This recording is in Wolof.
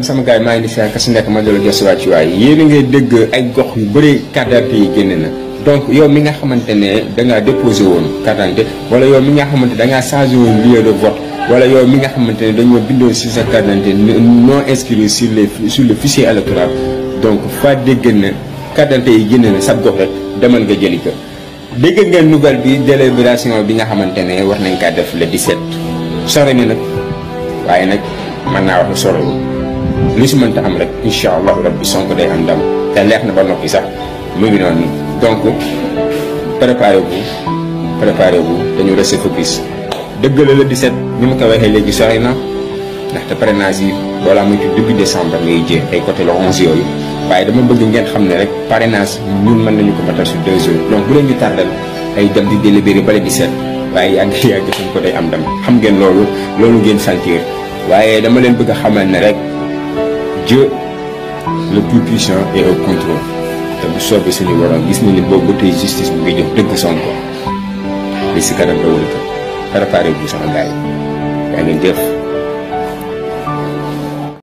sama gars yi maa ngi di fekk si nekk ma dala jos wàcc waay yéen a ngay dégg ay gox yu bëri carte d'identité yi génne na donc yow mi nga xamante ne dangaa déposé woon carte d'identité wala yow mi nga xamante dangaa changé woon lieu de vote wala yow mi nga xamante ne dañoo bindoon si sa carte d'identité non inscrit sur le fichier électoral donc fa dégg na carte d'identité yi génne na sab gox rek demal nga jëli ko. dégg ngeen nouvelle bi délibération bi nga xamante ne war nañ kaa def le 17 sore ni nag waaye nag mën naa wax sorewul lu si mënta am rek incha allahu rabbi Sonko day am ndam te leex na ba noppi sax mu ngi noonu donc préparez-vous dañu rester focus. dëgg la le 17 ni ma ko waxee léegi sori na ndaxte parrainage yi balaa muy début décembre ngay jeex ay côté le 11 yooyu waaye dama bëgg ngeen xam ne rek parrainage ñun mën nañu ko matal sur 2 jours donc bu leen ñu tardal ay dem di délibéré ba le 17 waaye yàgg suñ ko day am ndam xam ngeen loolu ngeen sentir waaye dama leen bëgg a xamal ne rek Dieu le plus puissant est au contrôle te bu soobee suñu borom gis nañu boobu ba tey justice bu ngi jox dëgg Sonko li si kanam rawul ko préparez-vous sama gars yi yaa ngeen def